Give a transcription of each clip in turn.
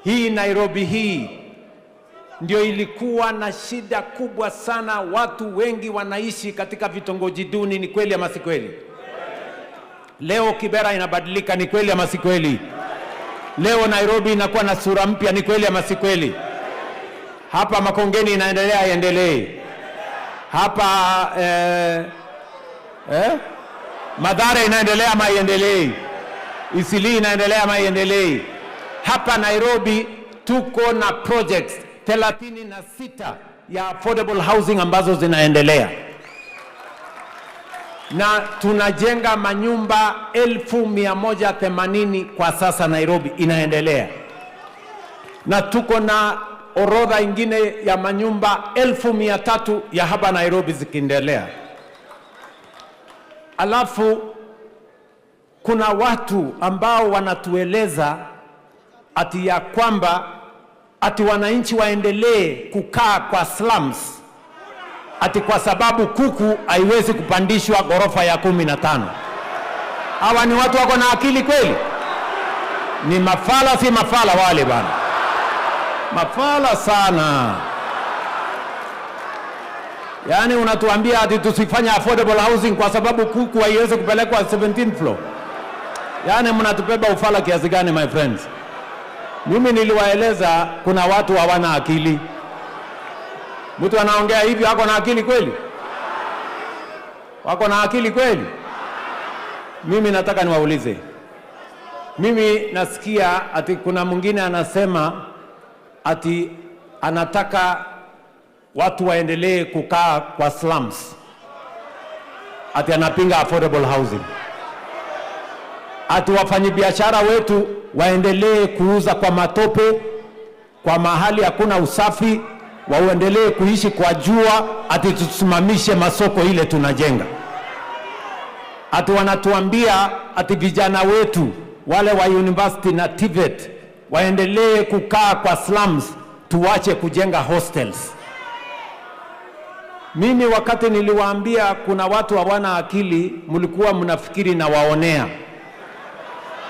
Hii Nairobi hii ndio ilikuwa na shida kubwa sana, watu wengi wanaishi katika vitongoji duni. Ni kweli ama si kweli? Leo Kibera inabadilika, ni kweli ama si kweli? Leo Nairobi inakuwa na sura mpya, ni kweli ama si kweli? Hapa Makongeni inaendelea, iendelee? Hapa Mathare inaendelea ama iendelee? Eastleigh inaendelea ama iendelee? Hapa Nairobi tuko na projects 36 ya affordable housing ambazo zinaendelea na tunajenga manyumba 180,000 kwa sasa Nairobi inaendelea, na tuko na orodha ingine ya manyumba 300,000 ya hapa Nairobi zikiendelea. Alafu kuna watu ambao wanatueleza ati ya kwamba ati wananchi waendelee kukaa kwa slums ati kwa sababu kuku haiwezi kupandishwa ghorofa ya 15. Hawa ni watu wako na akili kweli? Ni mafala, si mafala wale bana? Mafala sana. Yaani unatuambia ati tusifanye affordable housing kwa sababu kuku haiwezi kupelekwa 17th floor. Yaani mnatubeba ufala kiasi gani, my friends? Mimi niliwaeleza kuna watu hawana akili. Mtu anaongea hivyo ako na akili kweli? Wako na akili kweli? Mimi nataka niwaulize. Mimi nasikia ati kuna mwingine anasema ati anataka watu waendelee kukaa kwa slums, ati anapinga affordable housing, ati wafanyabiashara wetu waendelee kuuza kwa matope, kwa mahali hakuna usafi, waendelee kuishi kwa jua, ati tusimamishe masoko ile tunajenga. Ati wanatuambia ati vijana wetu wale wa university na TVET waendelee kukaa kwa slums, tuache kujenga hostels. Mimi wakati niliwaambia kuna watu hawana akili, mlikuwa mnafikiri nawaonea.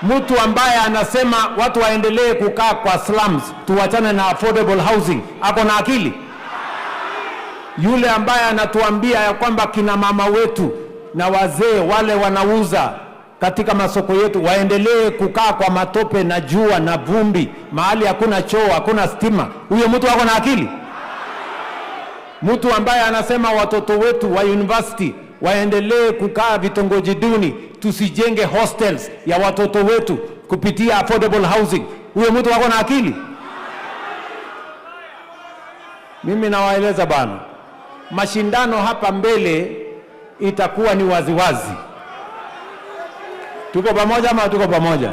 Mtu ambaye anasema watu waendelee kukaa kwa slums, tuwachane na affordable housing, ako na akili? Yule ambaye anatuambia ya kwamba kina mama wetu na wazee wale wanauza katika masoko yetu waendelee kukaa kwa matope na jua na vumbi, mahali hakuna choo, hakuna stima, huyo mtu ako na akili? Mtu ambaye anasema watoto wetu wa university waendelee kukaa vitongoji duni, tusijenge hostels ya watoto wetu kupitia affordable housing, huyo mtu ako na akili? Mimi nawaeleza bana, mashindano hapa mbele itakuwa ni waziwazi. Tuko pamoja ama tuko pamoja?